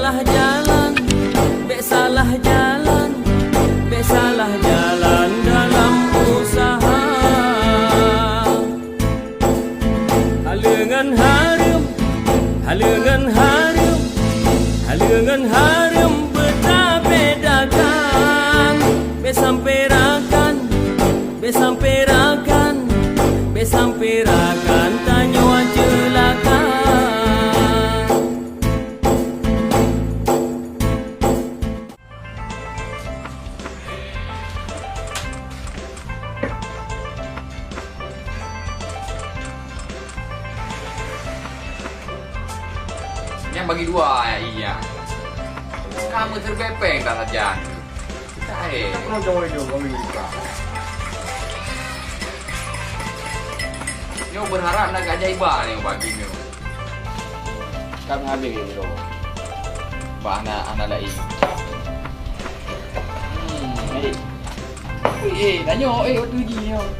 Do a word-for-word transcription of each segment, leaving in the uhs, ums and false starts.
Salah jalan, bèk salah jalan, bèk salah jalan dalam usaha. Haleue ngon hareuem, haleue ngon hareuem, haleue ngon hareuem beutabedakan. Bèk sampoe rakan, bèk sampoe rakan, bèk sampoe rakan tanyoe ceulaka. Nyan bagi dua, ya, iya. Kamu terbepeng tak saja. Tak, eh. Aku nak jawab dia, kami buka. Nyoe berharap nak keajaiban nyoe bagi nyoe. Ka habéh lé lôn. Bak hana, hana laén. Hmm. Eh. Ui, eh, tanyoe, eh, waktu ji nyoe.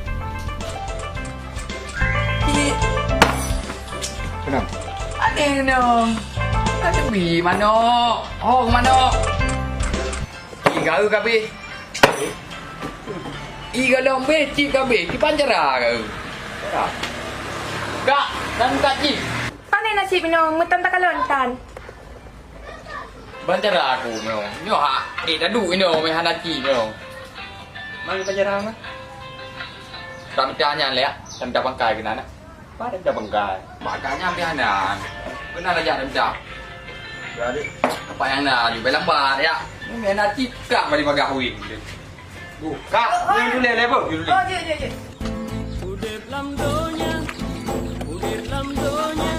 Eh. Kenapa? Aneh nyoe. Ada bi manok. Oh, manok. Ih, garu kabeh. Ih, galom beh, cit kabeh. Kiban cara garu. Kak, dan tak cit. Pane nasib inoe, meutan takalon tan. Ban cara aku nyoe. Nyoe ha, eh, tadu inoe meh hana cit nyoe. Mari ban cara mah. Tak mita nyan lé, tak mita pangkai keunan. Pada dah bengkai. Makanya pianan. Pernah lajak rendah. Jadi, apa yang nak lebih lambat ya? Ini nak cipta balik bagah win. Buka. Oh, oh. Yang dulu level. Dulu. Oh, ya, ya, ya. Udép lam donya, udép lam donya,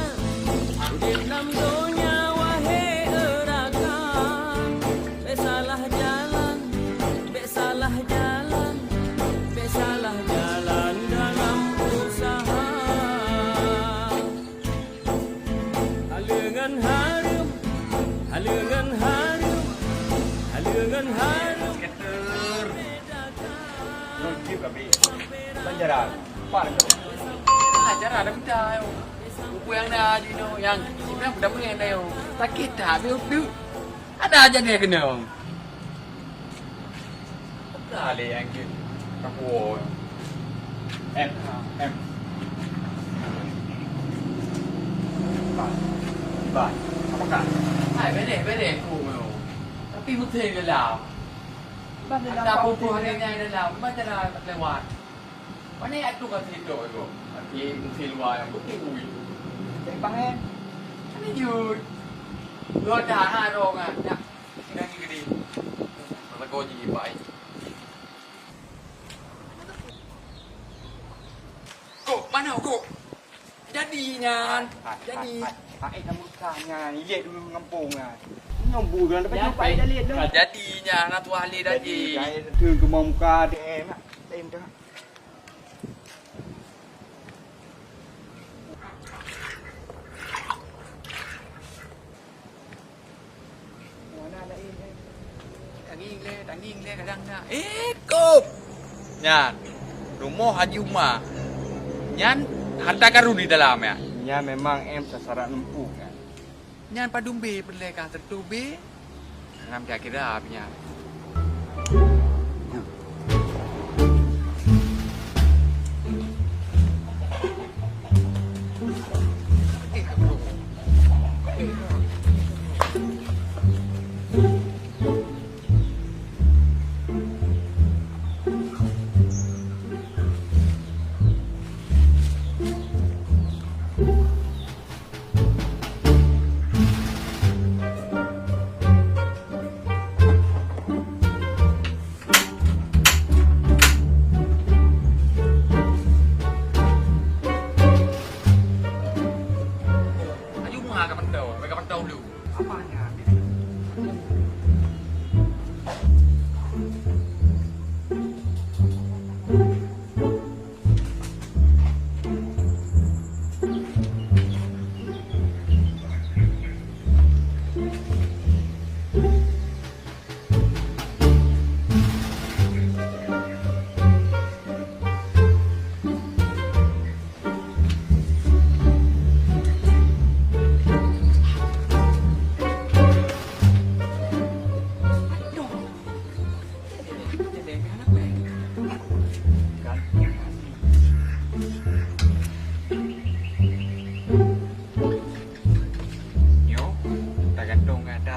udép lam donya, wahé rakan. Bèk salah jalan, bèk salah jalan, bèk salah jalan dalam usaha. Haleue ngon hareuem, haleue ngon hareuem, haleue ngon hareuem. Nyoe jeuet kabeh. Ban cara. Apa tu? Ah, cara dah mita, yo. Buku yang dah di no, yang sebenarnya dah mengenai, yo. Sakit tak, habis tu. Ada aja dia kena. Ada leh yang ke. Kapuan. Em, em. Iban. Iban. Apakah? Hai, beleh, beleh aku mau. Tapi betul dalam. Iban dalam. Ada apa-apa ada yang dalam. Iban dalam lewat. Pane atu ka sitok tu? Aki meusi luwa nyang beutôi. Cek bang, eh. Pane jeuet. Dua tahan dong ah. Dak. Sidang ni gede. Masa kau ji pai. Kok, mana kok? Jadi nyan. Jadi. Hai, hai, hai, hai, kamu tanya, lihat dulu ngampung ah. Nyambu kan dapat jumpa dah lihat dong. Jadi nyan, nak tuah lihat jadi. Jadi, saya tu ke muka D M. Lain dah. Tangieng lé, tangieng lé, kadang na. Eh, kop! Nyan, rumoh Haji Uma. Nyan, harta karun di dalam, ya? Nyan memang em sasaran empuk, kan? Nyan padum bé peureulèe ka teutu bé? Ngam kira-kira pih nyan.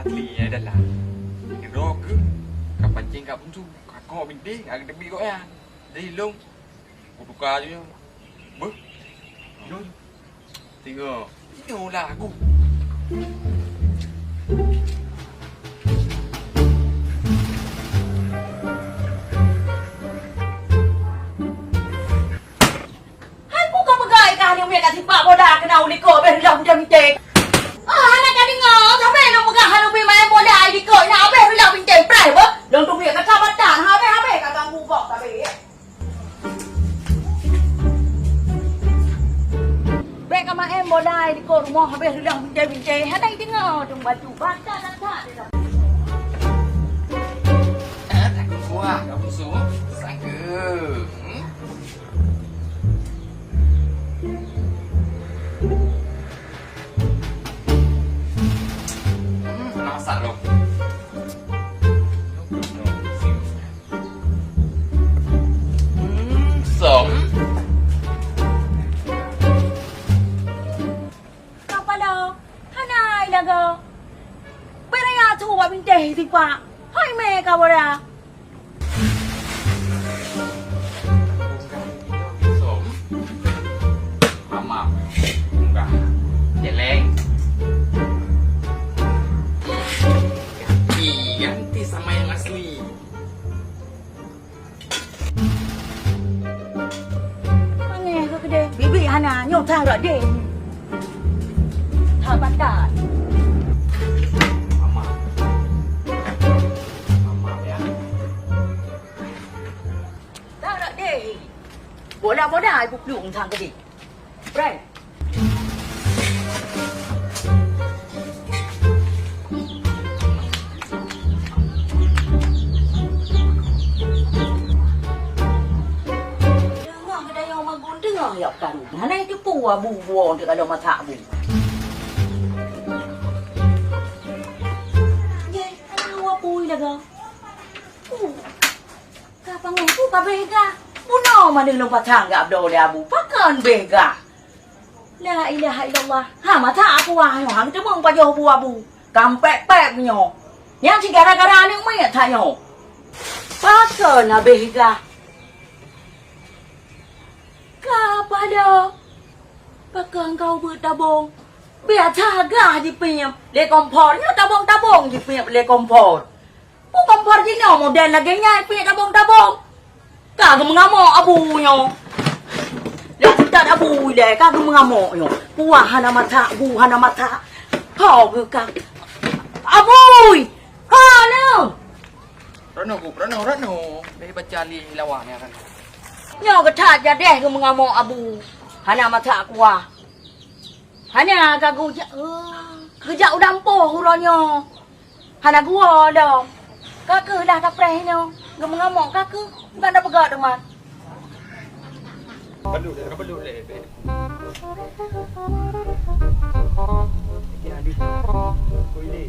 Asli ya dalam. Kedua ke, ka pancing kat bunsu, kakak binti, agak tepi kok ya. Jadi long, kutuka je. Beuh. Long. Tengok. Ini lah aku. Hai, peue kapeugah kah aneuk miet ka sipak bola keunan u likot, abéh reuloh meuntée-meuntée. Ah, hana ka deungoe, sampoe lôn peugah aneuk miet maén bola i likot, na abéh reuloh meuntée, preh beuh. Lôn teubiet kata batan, habéh-habéh ka ganggu gob sabe. Bék ka maén bola i likot rumoh, habéh reuloh meuntée-meuntée, hana i deungoe dum batu. Bata that-that. Eh, takut kuah, kamu suruh sangke. Hmm? Hmm, masak dong. Hmm, som. Kapala, hana ilaga. Beraya tu bak binteh sipak. Hai mé ka bora. Mama, enggak. Jeleng. Ganti, ganti sama yang asli. Pangai keu keudeh. Bibi hana, nyoe that rot deh. That batat. Mama. Mama, ya. That rot deh. Bola-bola ibu plueng that keudeh. Prank. Teungoh geutanyoe magun teungoh yak karu. Hana teupeu abu buong teuka lom masak bu. Ye, abu apui laga. Uh. Ka pangai ku ka beh gah. Bunoe mandum lôn pasang gak abdoe lé abu. Pakon beh gah? La ilaha illallah. Ha, masa aku wah nyoe, ha, teumong pajoh bu abu. Kampek-pek nyoe. Nyang si gara-gara aneuk miet that nyoe. Pakon habéh gah? Ka pada. Pakon kau beutabong? Biasa gah jipiep lé kompor. Nyoe tabong-tabong jipiep lé kompor. Peue kompor jinoe model lagèe nyan, piep tabong-tabong. Ka geumeungamok abu nyoe. Lam seutôt abu ilèe, ka geumeungamok nyoe. Kuah hana masak, bu hana masak. Ho geuh ka. Abui! Ho nyoe! Rono, Bu, rono, rono. Bèk baca lé lawa nyan, rono. Nyoe geuthat jadeh geumeungamok abu. Hana masak kuah. Hana ka geujak, eh, geujak u lampôh uroe nyoe. Hana geuwoe lom. Ka keuh lah tapreh inoe. Geumeungamok ka keuh. Bukan tapeugah teuma. Balut lé, balut lé, bèk. Lagi hadis. Koi lé.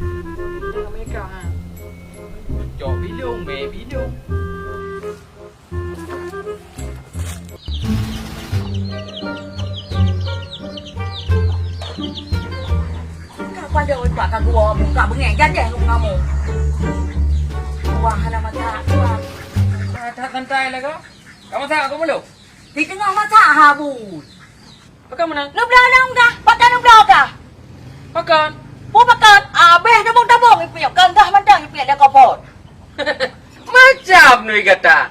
Ini Amerika, ha. Cok bilong, bèk bilong. Ka pada utak ka gua buka bengeng jadeh lu kamu. Wah, hana masak, wah. Ah, tak santai lah kau. Kau masak aku belum? Di tengah masak, ha, Bu. Pakon meunan? Neubloe lom gah, pakon neubloe gah? Pakon? Peue pakon? Abéh tabong-tabong ipiep, kon gah mantong ipiep lé kompor. Macam nui gata.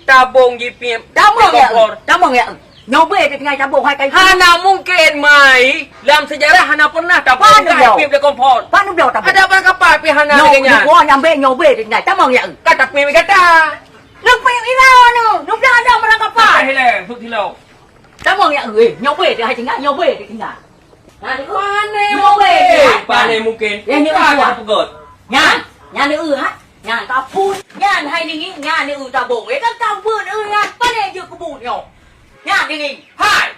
Tabong jipiep lé kompor. Tabong ya, tabong ya. Nyoe bèe teutinggai tabong hai kai. Hana mungken mai. Lam sejarah hana pernah tabong gah ipiep lé kompor. Pan neubloe tabong. Ada ban kapal pih hana lagèe nyan. Nyoe bèe, nyoe bèe teutinggai. Tabong ya. Ka tapiep gata. Neupiep ira nyoe. Neubloe ada meurang kapal. Hai lé, sut silau. Tamong ya, eh, nyoe bèe teuh hai tinggai, nyoe bèe teuh tinggai. Pane mungken. Pane mungken. Eh, nyoe ka peugöt. Nyan, nyan nyoe, ha? Nyan ka phôn. Nyan hai ninging, nyan nyoe tabong. Eh, kan ka beuet, eh, nyan. Pane jeuet keu beuet nyoe. Nyan ninging. Hai.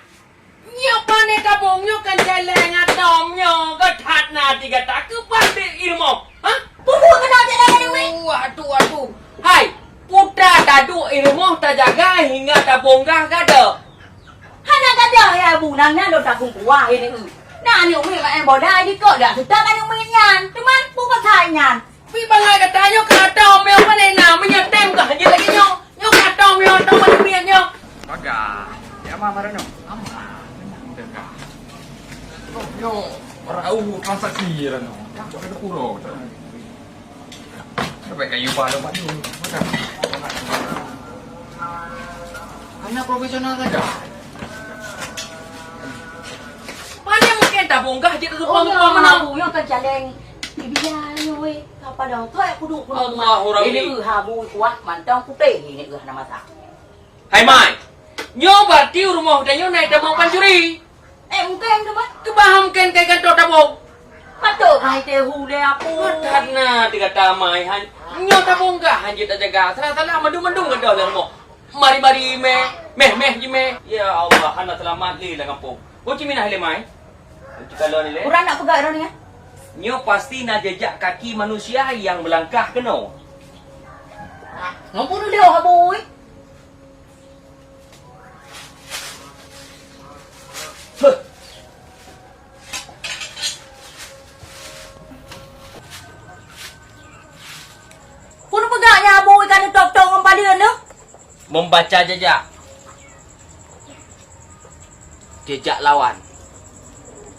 Nyoe pane tabong nyoe kan jalan ngadom nyoe. Geutat na di gata keu pabrik ilmu. Ha? Peue buet keunoe cit lagèe nyoe, Mek? Waduh, waduh. Hai, putra taduek i rumoh tajaga hingga tabong gah gada. Hana gada ya, Bu, nang nyan lôn takong kuah ini, eu. Nah, aneuk miet maén bola di kok dak seutôt aneuk miet nyan. Teuma Nyoe rauh transaksi ran nyoe. Nyoe ada pura. Sampai kayu pala padu. Hana profesional saja. Mana mungkin tabong gah jeuet keu Oh, pom-pom ya, meunan? Aku yang terjaleng. Di dia, ayo, weh. Apa dah? Kau aku duk. Allahu Rabbi. Ini, eh, habu kuah mantong putih ini, eh, nama tak. Hai Mai, nyoe berarti rumoh geutanyoe na itamong pancuri. Eh, mungken teuma. Keubah mungken kai kantô tabong. Patôt hai teuhu lé aku. That na teuka tamai han. Nyoe tabong gah han jeuet tajaga. Salah-salah mandum-mandum gadôh lam rumoh. Mari-mari mé, méh-méh jimé. Ya Allah, hana seulamat lé lam gampông. Ho ci minah lé Mai. Ho ci kalon lé. Urang nak peugah droe nyan. Nyoe pasti na jejak kaki manusia yang melangkah keunoe. Ngampun ulèe, Abu, eh. Beuh. Peue neupeugah nyan Abu ikan tôp-tôp ngon padeueng nyoe? Membaca jejak. Jejak lawan.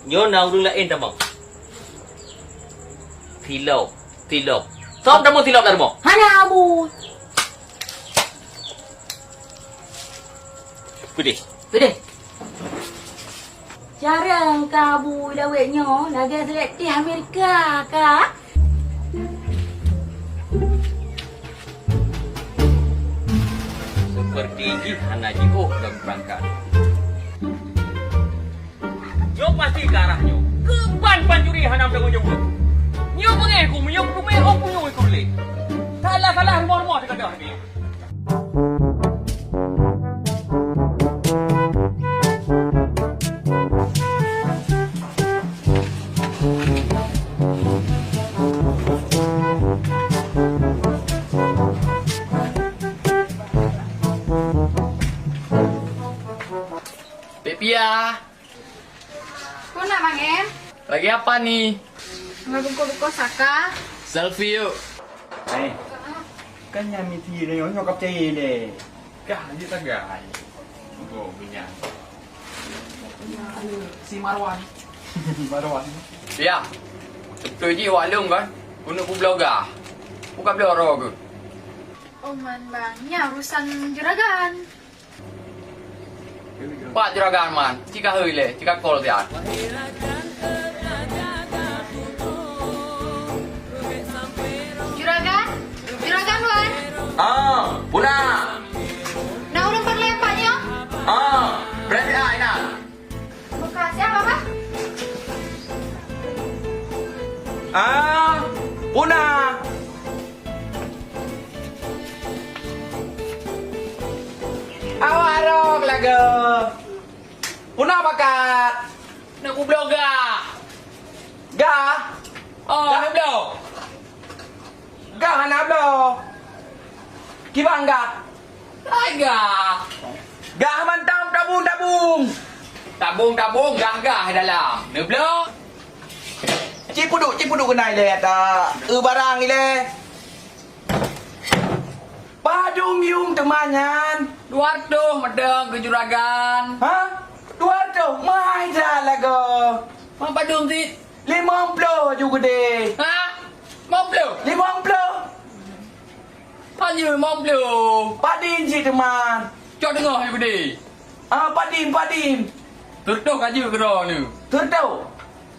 Nyoe na ureueng laén tamong. Silop, silop. Sop tamong silop lam rumoh. Hana Abu. Peudeh. Peudeh. Jarang ka bu dawet nyoe lagèe selektif Amerika ka. Seperti jih hana jiôh lom perangkat. Nyoe pasti ke arah nyoe. Keuban pancuri hana tanggung jaweueb. Nyoe beungéh ku meunyoe kumé ôk punyueng ikot lé. Salah-salah rumoh-rumoh teugadôh nyoe. Pek Pia. Peue na, Mang Em? Lagi apa ni? Lagi bungkôh-bungkôh saka. Selfie yuk. Eh, kan nyang misi nyoe, nyoe ka peucaya lé. Kah jeuet sagai. Oh, beunyan. Si Marwan. Marwan. Ya. Beutôi jih wak lôn kan. Keuneuk peubloe gah. Bukan bloe roe keuh. Oh, man, Bang. Nyan urusan juragan. Pat juragan man, cit ka hôi lé, cit ka kol siat. Juragan, juragan wan. Ah, peue na. Na ureueng peureulèe pat nyoe? Ah, peureulee ai na. Buka siapa, Pak? Ah, peue na. Awak rhok lagoe. Peue na pakat? Neuk peubloe gah. Gah? Oh, gah? Neubloe. Gah hana bloe. Kiban gah? Hai gah. Gah mantong tabung-tabung. Tabung-tabung, gah-gah dalam. Neubloe. Cit peuduek, cit peuduek keunan ilèe ata. Eu barang ilèe. Padum yuem teuma nyan? Dua reutôh mantong keu juragan. Ha? Dua reutôh? Meuhai that lagoe. Ma padum cit? Limong ploh aju geudeh. Ha? Limong ploh? Limong ploh. Hana limong ploh. Padum cit teuma? Cok teungoh aju geudeh. Ah, padum, padum. Teureutôh ka jeuet keudroe nyoe. Teureutôh?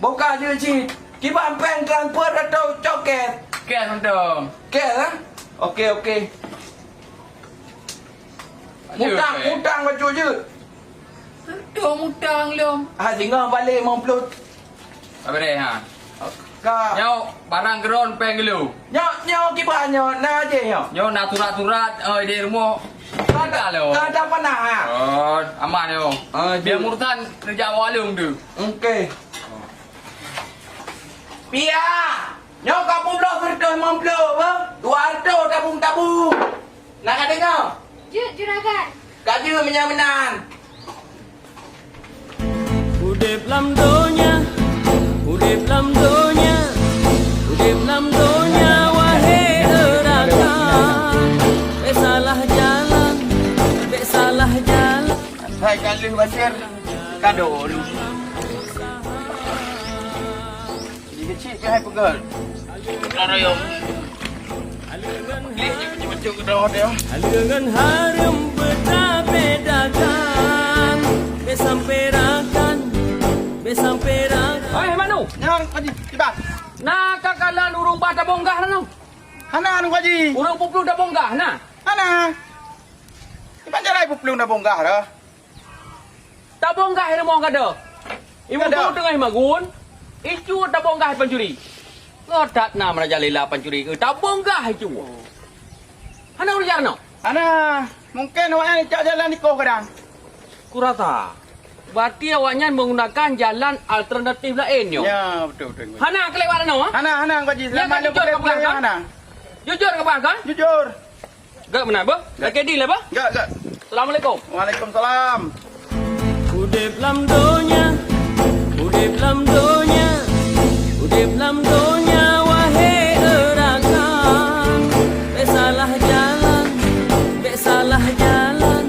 Boh ka jeuet cit. Kiban péng transfer atau cok cash? Cash mantong. Cash, eh? Oke, oke. Aduh, mutang, péng. Mutang bacut jeuet. Teureutôh mutang lom. Ah, singoh balek limong ploh. Abéh, ha. Ka. Nyoe barang keudroe péng geulu. Nyoe, nyoe kiban nyoe, na jih nyoe. Nyoe na surat-surat, eh, di rumoh. Ka ada, ka ada panah, ha? Oh, aman nyoe. Ah, biar jih. Urusan kerja warung tu. Oke. Pia, nyoe ka peubloe seratus lima puluh, bah? Dua ratus tabung-tabung. Na ka deungoe? Jeuet, juragan. Ka jeuet meunyoe meunan. Udép lam donya, udép lam donya, udép lam donya, wahé rakan. Bèk salah jalan, bèk salah jalan. Hai ka lheueh Bashir, kado. Hai peugah. Gotong royong. Leh je macam-macam gotong royong. Haleue ngon hareuem beuta beda kan. Bèk sampoe rakan, bèk sampoe rakan. Hai, Manu. Nyan, Haji, tiba. Na kakalon ureueng bah tabong gah na? Hana, Nungku Haji. Ureueng peuplueng tabong gah na? Hana. Iban jarai peuplueng tabong gah dah. Tabong gah i rumoh gata. Ibu teungoh magun, icu tabong gah pancuri. Ngon that na merajalela pancuri keu tabong gah icu. Hana ureueng jak na? Hana, mungken awaknyan cak jalan ikoh kadang. Kurasa. Berarti awaknyan menggunakan jalan alternatif laén nyoe. Ya, betul, betul. Hana kelewat na, ha? Hana, hana, Nungku Haji. Ya, selama kan, jujur lôn ka peugah, kan? Hana. Jujur ka peugah, kan? Jujur. Gak meunan, bah? Gak. Lagèe deal, bah? Gak, gak. Assalamualaikum. Waalaikumsalam. Udép lam donya, udép lam donya, udép lam donya, wahé e rakan. Bèk salah jalan, bèk salah jalan,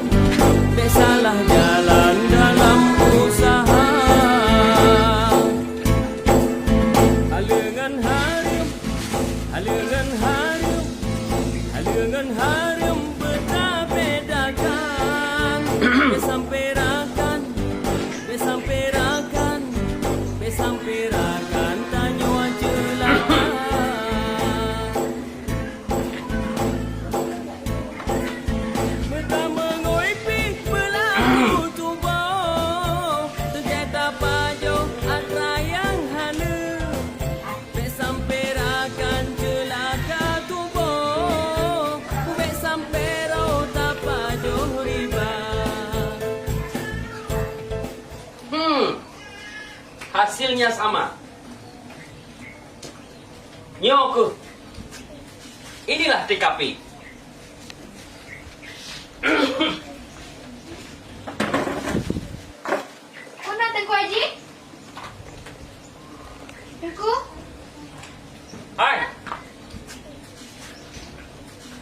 bèk salah jalan dalam usaha. Haleue ngon hareuem, haleue ngon hareuem, haleue ngon hareuem beuta bedakan. Bèk sampoe rakan, bèk sampoe rakan, bèk sampoe rakan tanyoe ceulaka. Meutamong oi pih beulaku tuboh, teugét tapajoh atra nyang haleue. Bèk sampoe rakan ceulaka tuboh, bèk sampoe roh tapajoh riba. Hmm, hasilnya sama. Nyoe keuh. Inilah T K P. Peue na Teungku Haji? Teungku? Hai.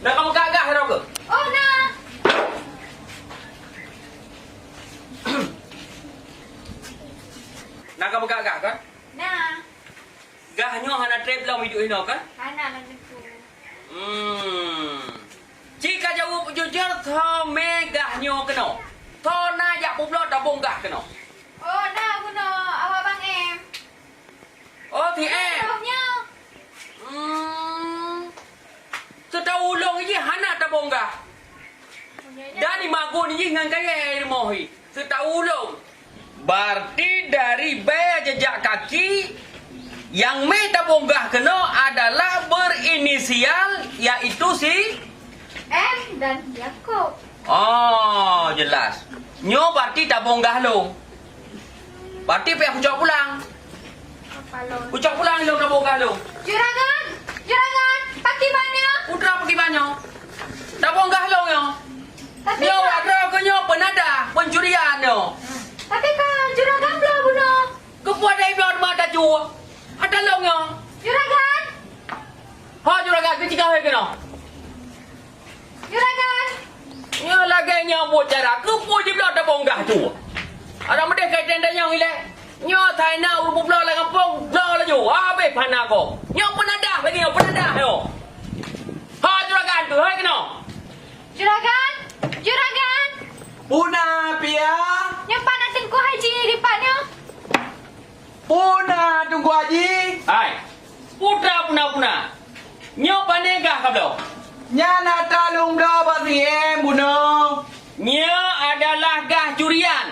Na kamoe gagah droe keuh? Oh, na. Na kamoe gagah kan? Na. Gah nyoe hana trép lom iduek inoe kan? Hana lom Teungku. Hmm. Ci ka jaweueb jujur, tho mé gah nyoe keunoe. Tho na jak peubloe tabong gah keunoe. Oh, na bunoe awak Bang Em. Oh, si Em. Roh nyoe. Hmm. Seutawulong jih hana tabong gah. Dan imagun jih ngon kayèe rumoh jih. Seutawulong. Berarti dari bèe jejak kaki nyang mé tabong gah keunoe adalah berinisial, yaitu si M dan Yakub. Oh, jelas. Nyoe berarti tabong gah lôn. Berarti payah kucok pulang. Kucok pulang lôn tabong gah lôn. Juragan! Juragan! Pakriban nyoe? Putra pakriban nyoe? Tabong gah lôn nyoe. Tapi nyoe ka- wak droe keuh nyoe peunadah, pencurian nyoe. Tapi ka juragan bloe bunoe. Keupeue dai bloe teuma tacue? Ata lôn nyoe. Juragan! Ho juragan, keucigah hai keunoe. Juragan! Nyoe lagèe nyoe buet cara, keupeue jibloe tabong gah tu? Adak meudeh kai tenda nyang ilèe. Nyoe thai na ureueng peubloe lam gampông, bloe laju. Habéh pana gob. Nyoe peunadah lagèe nyoe, peunadah nyoe. Ha, juragan tu, hai keunoe. Juragan! Juragan! Peue na, Pia? Nyoe pat na Teungku Haji dipat nyoe. Peue na, Teungku Haji? Hai, putra puna-puna. Nyoe pané gah kabloe? Nyan atra lôn bloe bak si Em bunoe. Nyoe adalah gah curian.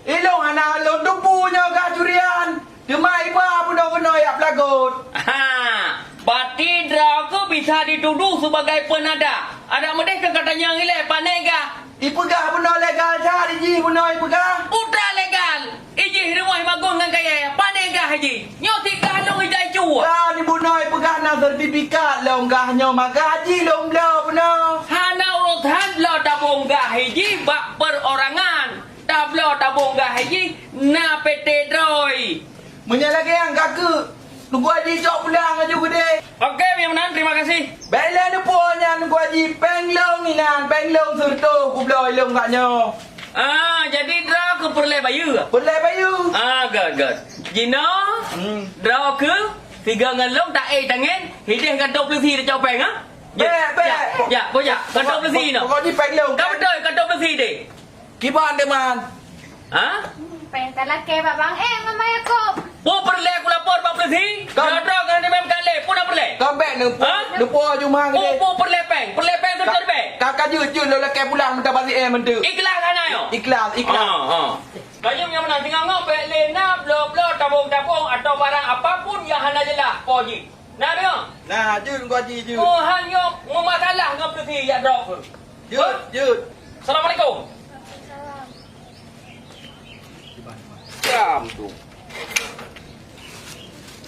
Ilôn hana lôn teupeue nyoe gah curian. Teuma iba bunoe keunoe jak peulagot. Ha, berarti droe keuh bisa dituduh sebagai peunada. Adak meudeh keu gata nyang ilèe pané gah. Ipeugah bunoe legal that ijih bunoe ipeugah. Putra legal. Ijih rumoh imagun ngon kayèe, pané gah ijih. Nyoe sit gah lôn ijai cue. Ka ni bunoe ipeugah na sertifikat lôn gah nyoe maka jih lôn bloe bunoe. Hana urosan bloe tabong gah ijih bak perorangan. Tabloe tabong gah ijih na P T droe. Meunyoe lagèe nyan ka keuh, Teungku Haji cok pulang laju keudéh. Oke, meunan, terima kasih. Bèk lé neupue nyan Teungku Haji, péng lôn inan, péng lôn sireutôh kubloe lôn gak nyoe. Ah, jadi droe keuh peureulèe bayeue? Peureulèe bayeue. Ah, good, good. Jinoe, hmm, droe keuh Tiga ngon lôn taék tangen, hideh kantô peulisi tacok péng, ha? Bék, bék. Jak, jak, boh jak. Kantô peulisi nyoe. Pokok jih péng lôn. Ka beutôi kantô peulisi deh. Kiban deh, Man. Ha? Péng talakée bak Bang Em ngon Bang Yakub. Peue peureulée kulapor bak peulisi? Ka. Droe-droe ngon Imam Khalid, peue na peureulée? Ka bék neupo, ha? Neupo jumah geude. Peue, peue peureulée péng? Peureulée péng teuntèe bék. Ka, ka jeuet, jeuet lôn lakée pulang meutabasi eh meunteu. Ikhlas hana nyoe? Ikhlas, ikhlas. Ha, ha. Kayém nyang meunan singoh-ngoh bék lé na bloe-bloe tabông-tabông atawa barang apapun nyang hana jeulaih po jih. Na deungoe? Na, jeuet Teungku Haji, jeuet. Oh, han nyoe meumasalah ngon peulisi jak droe keuh. Jeuet, jeuet. Assalamualaikum. Jam tu.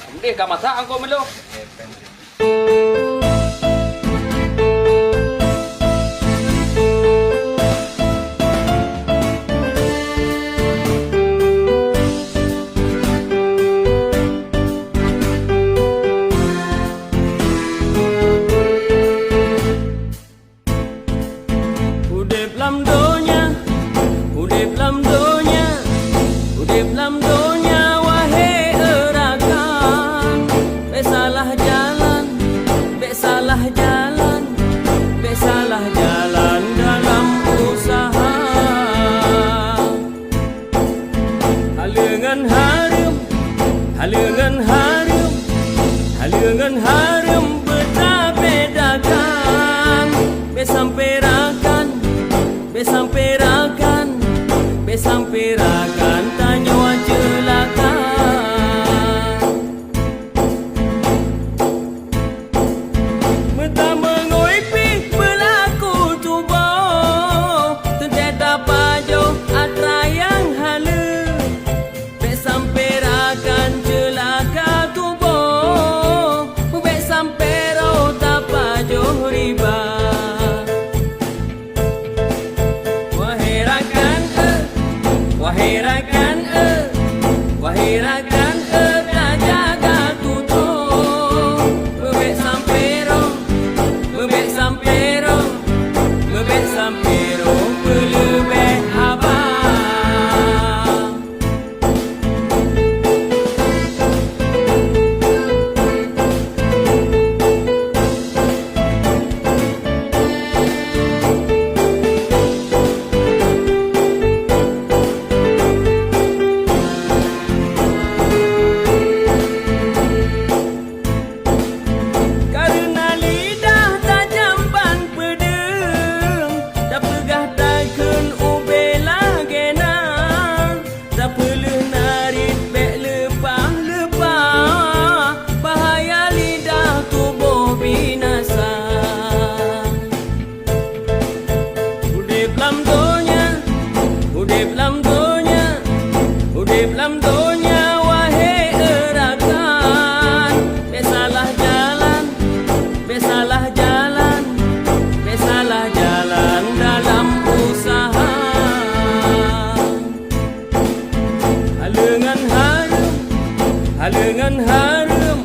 Mendeh ka masak angkot melo. Udeb lam donya, udeb lam donya, udeb lam donya, wahé e rakan. Bék salah jalan, bék salah jalan, bék salah jalan dalam useuha. Haleue ngon hareuem, haleue ngon hareuem, haleue ngon hareuem beutabedakan. Bék sampoe rakan, bék sampoe rakan, bék sampoe rakan tanyoe ceulaka. Meutamongoi pih beulaku tuboh, teuntée tapajoh atra nyang haleue. Bék sampoe rakan ceulaka tuboh, bék sampoe roh tapajoh riba. Wahé rakan e, wahé rakan e, wahé rakan e, tajaga tutoe. Meubék sampoe roh, meubék sampoe roh, meubék sampoe roh peuleubeh haba. Kareuna lidah tajam ban peudeueng, tapeugah takheun ubé lagée na. Tapeuleueh narit bék leupah-leupah, bahaya lidah tuboh binasa. Udeb lam donya, udeb lam donya, udeb lam donya, wahé e rakan. Bék salah jalan, bék salah jalan, bék salah jalan dalam useuha. Haleue ngon hareuem, haleue ngon hareuem,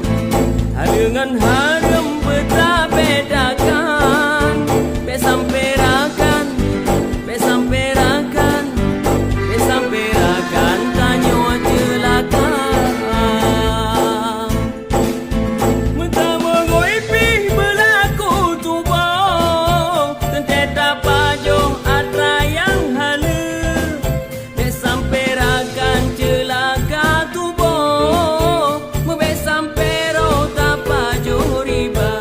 haleue ngon hareuem beutabedakan. Bék sampoe rakan, bék sampoe rakan, bék sampoe rakan tanyoe ceulaka. Meutamongoi pih beulaku tuboh, teuntée tapajoh atra nyang haleue. Bék sampoe rakan ceulaka tuboh, meubék sampoe roh tapajoh riba.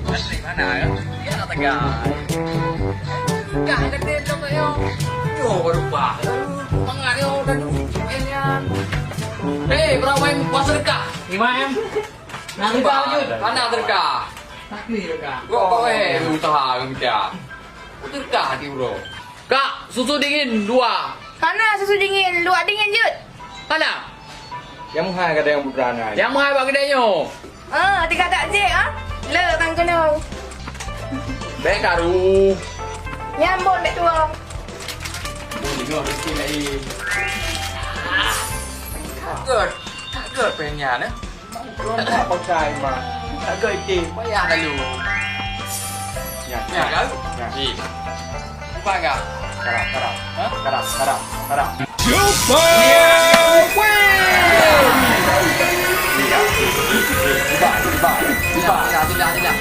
Asli mana ya? Ya, tegai. Gah gede dong yo. Yo, berubah. Mangat yo dan Elian. Hei, berapa yang puas sedekah? Lima em. Nah, sedekah lanjut. Mana sedekah? Takli sedekah. Kok kau eh usaha macam? Sedekah di bro. Kak, susu dingin dua. Hana susu dingin, luwak dingin jeuet. Hana. Nyang meuhai kadang putra na. Nyang meuhai bak keudè nyoe. Ah, tiga tak jek ah. Le tang keunoe. Bèk karu. Nyambon bèk tuwo. Dengoe rezeki laén. Takot, takot pengen nyan eh. Lôn tak pakai, Mak. Tak gèt item. Payah lalu. Ya, kan? Ya. Ni. Bukan kah? Karap, karap. Hah? Karap, karap, karap. Tiba, tiba, tiba. Tiba, tiba, tiba.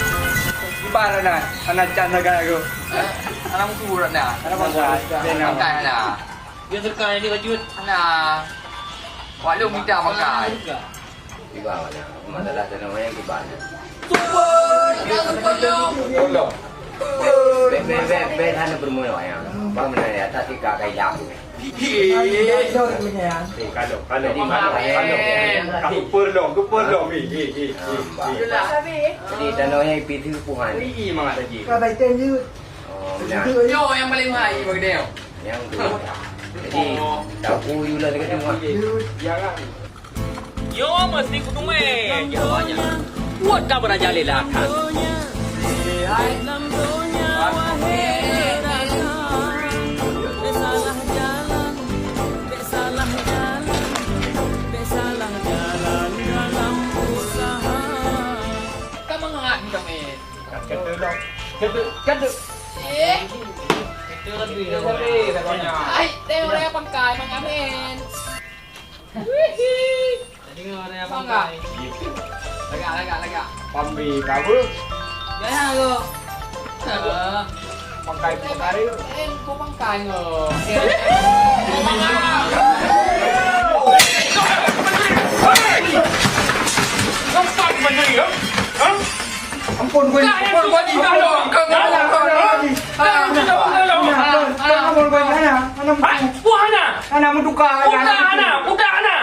Tiba, Rana. Rana can sagai aku. Hah? Anak mutu, Rana. Anak bangsa. Anak bangsa. Anak. Dia serka yang dia lanjut. Anak. Wak Long minta makan. Kiban mana? Masalah tanah wayang kiban mana? Super! Ya, super, Long! Tolong. Bek, bek, bek, bek hana bermula wayang. Bang mana ya, tak tika kailah. Kalau, kalau, jadi, kalau, mana? Kalau. Ka super, Long, super, Long. Hei, hei, hei, hei, hei. Jadi, tanah wayang pi tu puhan. Ih, mangat lagi. Ka bai tem je. Oh, benar. Yo, yang paling mahal bagi dia. Yang tu. Jadi, tak puyuh lah dekat rumah. Jangan. Nyoe meusti kuteumé jawanya. Buet ka beurajalela that. Ka mangat ni kami. Kata dong. Kata, kata. Eh. Kata lebih dah banyak. Ai, tengok orang pangkai, Mang Amin. Wihih. Tadi orang yang Bangga. Pangkai. Lagak, lagak, lagak. Pambi kawa. Jangan aku. Eh. Pangkai, pangkai. Eh, kau pangkai kau. Nampak benda ni, ha? Ha? Ampun, Gua Haji. Ampun, Gua Haji. Ampun, Gua Haji. Ampun, Gua Haji. Ampun, Gua Haji. Hana, hana. Hai, buah hana. Hana meutuka, hana. Budak hana, budak hana.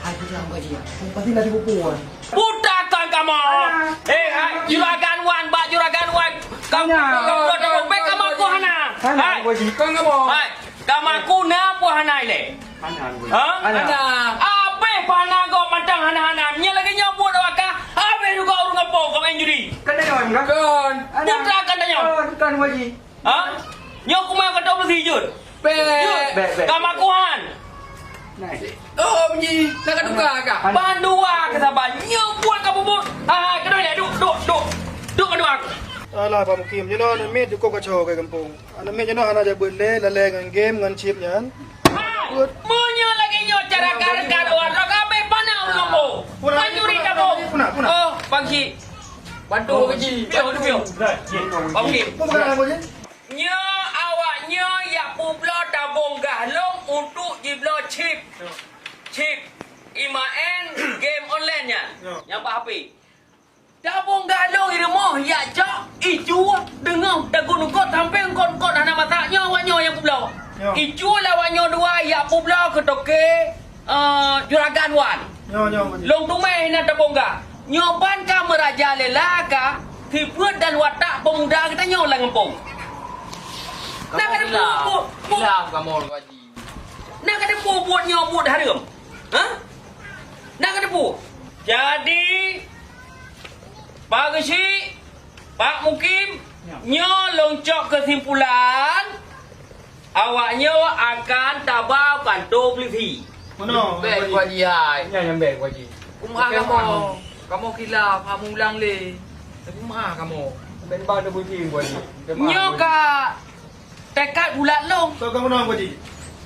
Hai, budak Gua Haji. Pasti lagi buku, Wan. Budak kan kamu. Hana. Eh, hai, juragan Wan, bak juragan Wan. Kamu, hana. Kamu, kamu, kamu, kamu, hana. Hana, hai. Gua Haji. Kan kamu. Hai, kamu aku na buah hana ile. Hana, Gua Haji. Ha? Hana. Hana. Abeh hana go mantang hana-hana. Nyan lagèe nyoe buet awak kah? Abeh juga ureueng gampông kau main judi. Kan dah nyoe, kan? Kan. Hana. Putra kan dah nyoe. Kan, kan, Gua Haji. Ha? Nyoe kumai kata beusi jeuet. Bek. Jeuet. Bek, bek. Kama kuhan. Nah. Oh, Gua Haji, nak ka tuka kah? Hana. Bandua ke saban. Nyoe buet ka bubut. Ha, ha, kedua ni. Duk, duk, duk. Duk kedua aku. Alah, Pak Mukim, you know, aneuk miet cukup kacau ke gampông. Aneuk miet nyoe hana jabeuet lé, lalée ngon game, ngon chip nyan. Hai! Meunyoe lagèe nyoe cara ka-, ka-, ka-, ka-, ka-, abéh bana ureueng gampông. Puna, pancuri puna, tabong. Puna, puna. Oh, Bang Syik. Bantu Bang Syik. Piôh, piôh. Bang Syik. Puna, puna, puna. Nyoe awak nyoe yak peubloe tabong gah lôn untuk jibloe chip. Chip. Imaén game online nyan. Nyang bak H P. Tabong gah lôn i rumoh yak cok, icu, deungoe, dagu eungkot sampoe eungkot-eungkot hana masak nyoe awak nyoe nyang peubloe. Nyoe. Icu lé awak nyoe dua yak peubloe keu toke, eh, Juragan Wan. Nyoe, nyoe, Pak Haji. Lôn teumé na tabong gah. Nyoe ban ka meurajalela ka sifeuet dan watak peumuda geutanyoe lam gampông. Kamoe hilaf, hilaf kamoe, Pak Haji. Na kateupeue buet nyoe buet hareuem? Ha? Na kateupeue? Jadi, Pak Geuchik, Pak Mukim, nyoe lôn cok keusimpulan, awak nyoe akan taba panto polisi. Meunoe, Pak Haji. Bèk, Pak Haji, hai. Nyan nyang bèk, Pak Haji. Kumaha kamoe? Kamoe khilaf, hana meuulang lé. Kumaha kamoe? Bèk ba teubuti, Pak Haji. Nyoe ka Teuka bulat lom. Soe ka meunoe, Pak Haji?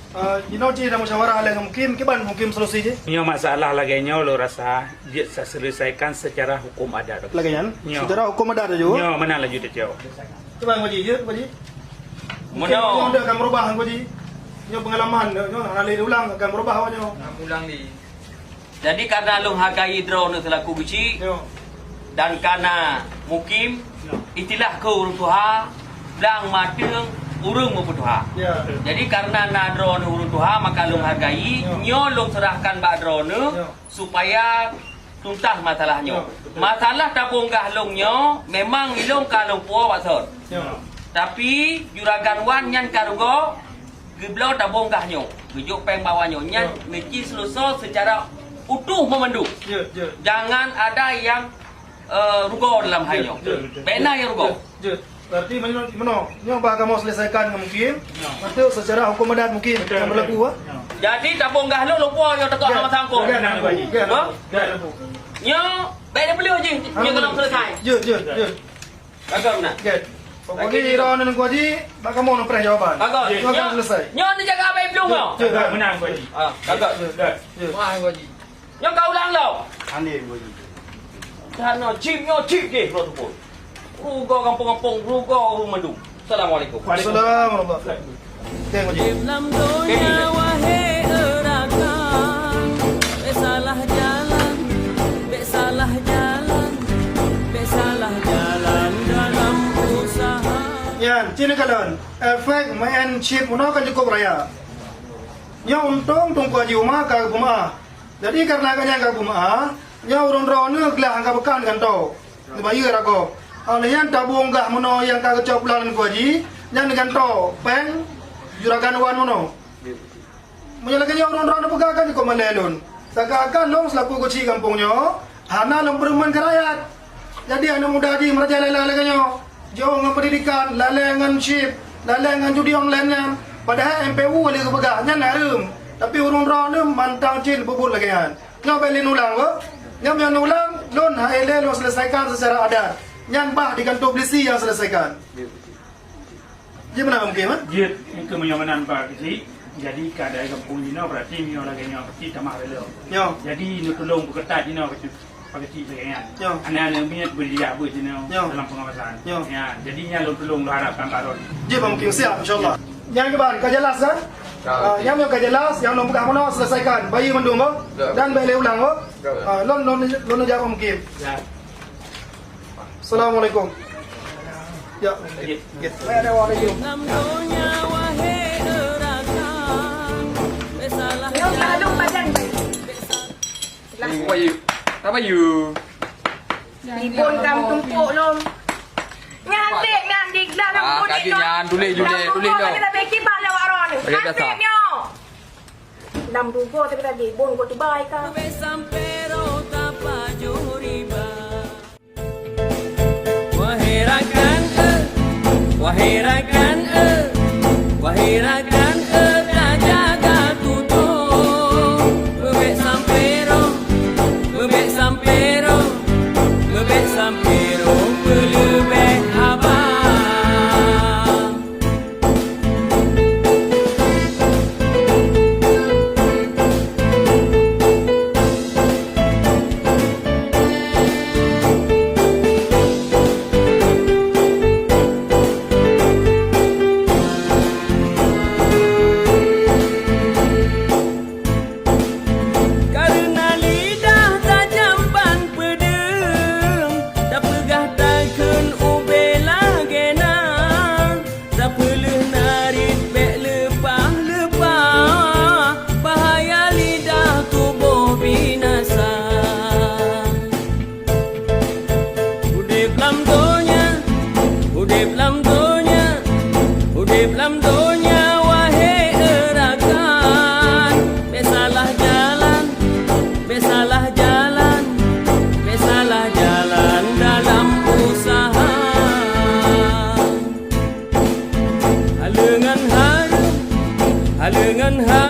Eh, jinoe cit na musyawarah lé ngon Mukim, kiban Mukim solusi jih? Nyoe masalah lagèe nyoe lôn rasa jeuet taseuleusaikon secara hukum adat. Lagèe nyan? Nyoe. Secara hukum adat laju? Nyoe, meunan laju teucok. Kiban, Pak Haji, jeuet, Pak Haji? Meunoe. Mukim nyoe akan meurubah, Pak Haji. Nyoe peungalaman, nyoe hana lé ulang, akan meurubah awak nyoe. Hana meuulang lé. Jadi, karena lôn hargai droeneuh seulaku geuchik, yo, dan karena Mukim, yo, istilah keu ureueng tuha, blang mateueng ureueng meupeutuha. Ya. Jadi, karena na droeneuh ureueng tuha, maka lôn hargai, yo, nyoe lôn seurahkan bak droeneuh, yo, supaya tuntas masalah nyoe. Yo, betul. Masalah tabong gah lôn nyoe, memang ilôn ka lôn puwoe bak sot. Yo. Tapi, Juragan Wan nyan ka rugoe, Geubloe tabong gah nyoe, geujok péng bak awak nyoe. Nyan, ya, meusti seuleusoe seucara utuh meumandum. Ya, ya. Jangan ada yang, eh, rugoe dalam hal nyoe. Ya, ya, betul. Bèk na nyang rugoe. Ya, ya. Berarti meunoe, meunoe, nyoe bah kamoe seuleusaikan ngon Mukim. Ya. Maksud seucara hukum adat Mukim, betul, yang betul, berlaku, ah. Ya. Jadi, tabong gah lôn lupa nyang teuka, ya, sama sangkong. Ya, ya, ya. Ha? Ya. Nyoe, bèk na peuleueh jih, ha, nyoe ka lôn seuleusai. Ya, ya, ya. Bagus, nah. Ya. Pokok jih droeneuh Teungku Haji, bak kamoe neupreh jawaban. Ka göt. Nyoe ka Nyoe, selesai. Nyoe neujaga Abang Iblong nyoe. Jeuet. Ka göt, Nteuk Haji. Ah, ka göt. Jeuet. Jeuet. Wah, Teungku Haji. Nyoe ka ulang lom. Aneh, Teungku Haji. Karena chip nyoe chip jih, bro, tu pun. Rugoe gampông-gampông, rugoe ureueng mandum. Assalamualaikum. Waalaikumsalam warahmatullahi wabarakatuh. Oke, Teungku Haji. Lam donya, wahai rakan, bèk salah jalan, bèk salah jalan, bèk salah jalan dalam usaha. Nyan, ci neukalon, efek meu'en chip meunoe kan cukup raya. Nyoe untông Teungku Haji Uma ka geupeumaah. Jadi, kareuna gobnyan ka geupeumaah, nyoe ureueng droeneuh glah angka peukan gantoe. Neubayeue ragoe. Óh lheueh nyan tabông gah meunoe nyang ka geucok pulang lé Teungku Haji, nyan neugantoe péng juragan wan meunoe. Meunyoe lagèe nyoe ureueng droeneuh peugah kan jikôt malèe lôn. Seakan-akan lôn seulaku keuchik gampông nyoe, hana lôn peureumeuen keu rakyat. Jadi aneuk muda jih meurajalela lagèe nyoe, jiôh ngon peundidikan, lalèe ngon chip, lalèe ngon judi online nyan. Padahai M P U lé geupeugah nyan hareuem, tapi ureueng droeneuh mantang cit peubuet lagèe nyan. Nyoe bèk lé neulang, beuh. Nyoe meunyoe neulang, lôn han lé lôn seuleusaikan seucara adat. Nyan bah di kantô pulisi nyang seuleusaikan. Jeuet meunan mungken, eh? Jeuet, keu meunyoe meunan bah keuchik, jadi keuadaan gampông jinoe berarti meunyoe lagèe nyoe pasti tamah reuloh. Nyoe. Jadi neutulông peukeutat jinoe keuchik, keuchik lagèe nyan. Nyoe. Aneuk-aneuk miet beuliah beuet jinoe Nyoe. dalam pengawasan. Nyoe. Ya, jadi nyan lôn tulông lôn harapkan baroe. Jeuet bah mungken, siap, insyaallah. Nyan keuban ka jelas kan? Ka. Ah, nyan ka jelas, nyang lôn peugah meunoe seuleusaikan. Bayeue mandum, oh. Ya. Dan bèk lé ulang, oh. Ya. Ah, lôn, lôn, lôn jaweueb mungken. Ya. Assalamualaikum. Ya. Jeuet. Jeuet. Baik, ada orang lagi. Lam donya, wahai rakan, bèk salah Nyoe ka lôn pajan. Bèk salah. Bayu. Apa you? Ibon kam tumpuk lom. Nyan dek, nyan di dalam Ah, kulit kaki tu. Nyan, tulis, tulis, Dalam tulis kubur tu. Tapi dah beki bak lewat roh ni. Okey, dah Asyik sah. Nyoe. Lam dugo tapi tadi, bon kau tubai ka. Bèk sampai roh tapajoh riba. Wahai rakan, eh, wahai rakan, eh, wahai rakan, eh, tajaga tutoe. Bèk sampai roh, bèk sampai roh, bèk sampai roh peuleubeh haba. Kareuna lidah tajam ban peudeueng, tapeugah takheun ubé lagèe na, tapeuleueh narit bèk leupah-leupah, bahaya lidah tuboh binasa. Udép lam donya, udép lam donya, udép lam donya, wahé rakan. Bèk salah jalan, bèk salah jalan, bèk salah jalan dalam useuha. Haleue ngon hareuem, haleue ngon ha-